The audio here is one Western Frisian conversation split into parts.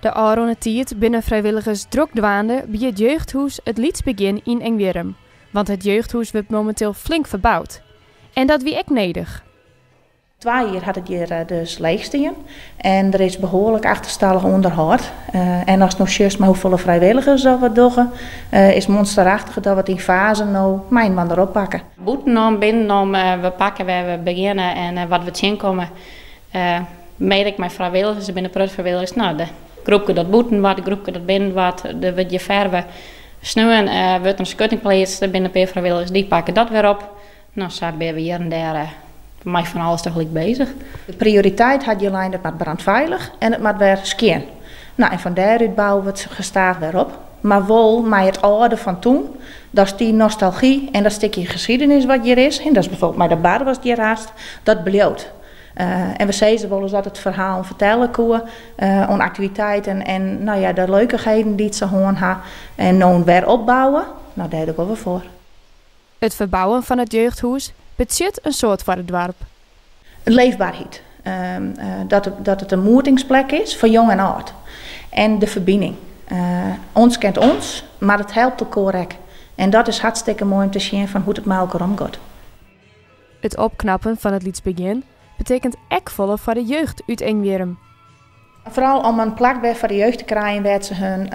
De ôfrûne tiid binne frijwilligers drok dwaande by it jeugdhûs It Lyts Begjin yn Engwierrum, want it jeugdhûs wurdt mominteel flink ferboud. En dat wie ek nedich. 2 jier hat it hjir dus leechstien en der is behoarlik achterstallich ûnderhâld. En ast no sjochst mei hoefolle frijwilligers dat we dogge, is monsterachtich dat we it yn fazen no mei-inoar oppakke. Bûtenom, binnenom, we pakke wêr't we begjinne en wat we tsjinkomme. Mede ek mei frijwilligers, der binne in protte frijwilligers. No, de groepke dat bûten wat, de groepke dat binnen wat, der wurdt hjir ferve. Sneon wurdt der in skutting pleatst, der binne in pear frijwilligers, dy pakke dat wer op. No, sa binne we hjir en dêr mei fan alles tagelyk beuzich. De prioriteit hat hjir lein, it moat brandfeilich en it moat wer skjin. No, en fan dêrút bouwe we it gestaach wer op. Mar wol mei it âlde fan toen, dat is dy nostalgy en dat stikje geschiedenis wat hjir is, dat is bijvoorbeeld mei de bar watst hjir hast, dat bliuwt. En we sizze wolris dat it ferhalen fertelle koe oan aktiviteiten en no ja, de leukichheden dy't se hân ha en no wer opbouwe, no dêr dogge we foar. It ferbouwen fan it jeugdhûs betsjut in soad foar it doarp. Leefberheid. Dat it in moetingsplek is foar jong en âld. En de ferbining. Ons kent ons, mar it helpt elkoar ek. En dat is hartstikke moai om te sjen fan hoe't it mei elkoar omgiet. It opknappen fan It Lyts Begjin betekent ek folle foar de jeugd út Ingwierrum. Foaral om in plak wer foar de jeugd te krijen wêr't se hun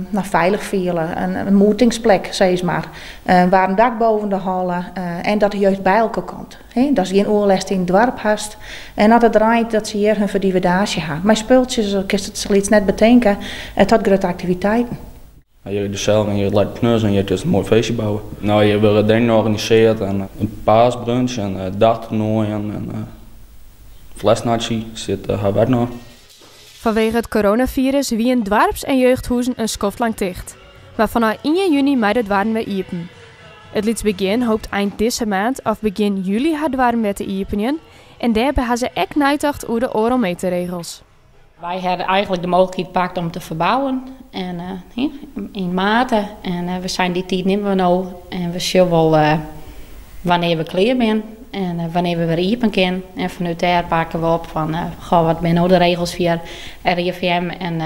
no, feilich fiele. In moetingsplek, sis mar. Waar in dak boven de holle en dat de jeugd by elkoar komt. Dat se gjin oerlêst yn it doarp hast. En as it reint, dat se hjir hun ferdivedaasje ha. Mei spultsjes, kinst it salyts net betinke, tot grutte aktiviteiten. Hjir is gesellich en hjir leit knus en hjir kinst in moai feestje bouwe. No, hjir wurde dingen organisearre en in paasbrunch en dagtoernooien en flesnatsje sit har wer noch. Fanwege it coronafirus wienen doarps- en jeugdhûzen in skoft lang ticht. Mar fanôf 1 juny mei de doarren wer iepen. It Lyts Begjin hopet ein dizze maand of begjin july har doarren wer te iepenjen en dêrby ha se ek neitocht oer de oardelmeterregels. Wy hawwe eigenlik de mooglikheid pakt om te ferbouwen en yn mate. En we seinen dy tiid nimme we no en we sjogge wol wannear we klear binne en wannear we wer iepen kinne. En fanút dêr pakke we op fan goh, wat binne no de regels fia RIVM en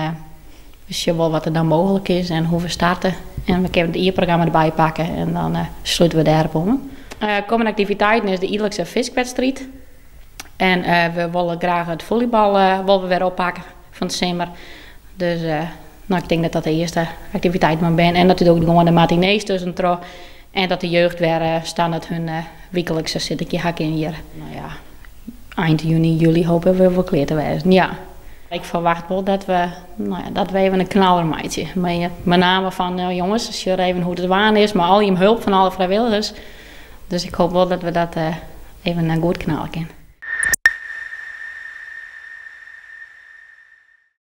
we sjogge wol wat der dan mooglik is en hoe we starte. En we kinne it jierprogramma derby pakke en dan slute we dêrop oan. Kommende aktiviteiten is de jierlikse fiskwedstriid. En we wolle graach it follybal wolle we wer oppakke fan de simmer. Dus no, ik tink dat dat de earste aktiviteiten mar binne. En natuerlik gewoan de matinees tuskentroch. En dat de jeugd wer standert hun wyklikse sittinkje ha kin hjir. No ja, ein juny, july hoopje we wol klear te wêzen, ja. Ik ferwacht wol dat we, no ja, dat we even in knaller meitsje. Mei name fan jonges, sjoch even hoe't it dwaan is, mei al jim help fan alle frijwilligers. Dus ik hoopje wol dat we dat even goed knalle kinne.